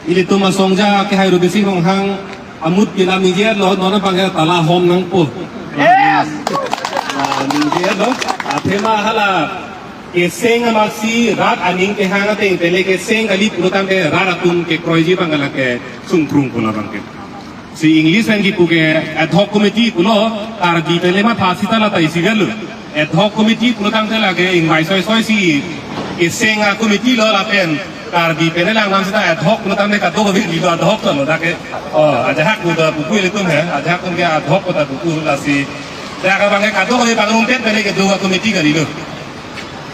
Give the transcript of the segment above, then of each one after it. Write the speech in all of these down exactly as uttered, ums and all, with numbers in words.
Ilitum asongja kehai Robising Ronghang amut pinam ningje lo, non abangke tala hom nangpo. Yes. Ah, ningje lo. Athema hala keseng amatsi rat aning kehang ateng pele keseng kali pulotangte rat atum kekroiji abangke lake sungkrungpo labangke. Si English pen kipu ke ad hoc committee pulo, Karbi pen le matha sita la ta isi galo. Ad hoc committee pulotangte lake ingvai soi soi si keseng a-committee lo lapen Karbi pen le lang nam sita ad hoc pulotangte kadokave lo ad hoc lo dak ke. Oh, ajahak lo ta pupu ilitum he, ajahak atum ke ad hoc lo ta pupu lasi. Dak abangke kadokave pangrumpet pen le kedo a-committee kalilo.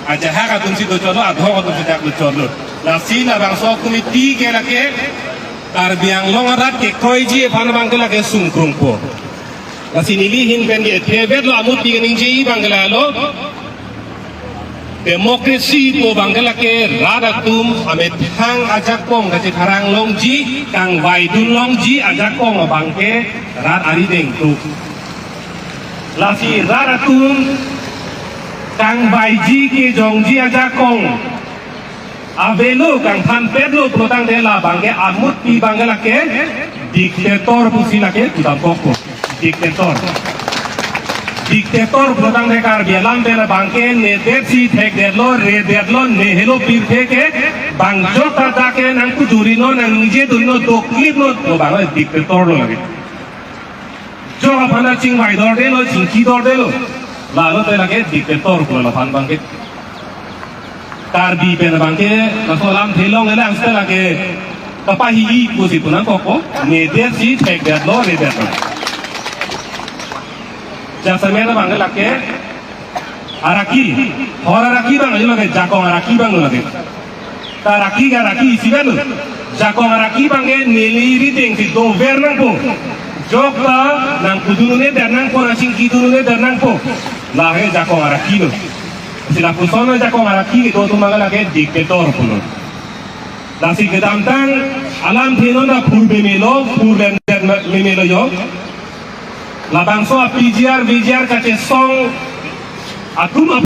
Ajahak atum si dochotlo, ad hoc atum si dak dochotlo. Lasi labangso committee ke lake Karbi Anglong arat kekroiji aphan abangke lake sungkrungpo. Lasi neli ahin pen ke ethe vetlo amut pi kaningje abangke lalo. Democracy pu abangke lake rat atum amethang ajakong kachepharang longji, kangvaidun longji ajakong abangke rat arideng tuk. Lasi rat atum kangvaiji kejongji ajakong avelo kangthanpetlo pulotangte labangke amut pi abangke lake dictator pusi lake kudamkokpo. Dictator. Dictator pulotangte Karbi alam pen abangke nedet si thekdetlo, redetlo, nehelo pirthe ke bang jok ta dak ke nangkujurinon, nangningjedunon, doklipnon, lo abang dictator lo lake. Jok aphan ta chingvai dordelo, chingki dordelo. Lalo te lake dictator pulo laphan abangke. Karbi pen abangke, laso alamthe long le lang sita lake kapahi-i pusi pu nangkokpo, nedet si thekdetlo, redetlo. Jasemet abangke lake araki, hor araki abang lo lake, jakong araki abang lo lake. Ta araki ke araki isi kan lo. Jakong araki abangke neli arideng si dover nangpo. Jok ta nangkudun un-edet nangpo, nangchingkidun un-edet nangpo. Lake jakong araki lo. Si lapuson ajakong araki kedo atum abangke lake dictator pulo. Lasi kedamtang alamthe non ta phurbe melo, phurbe melo jo. Labangso a-P G R, V G R kachesong atum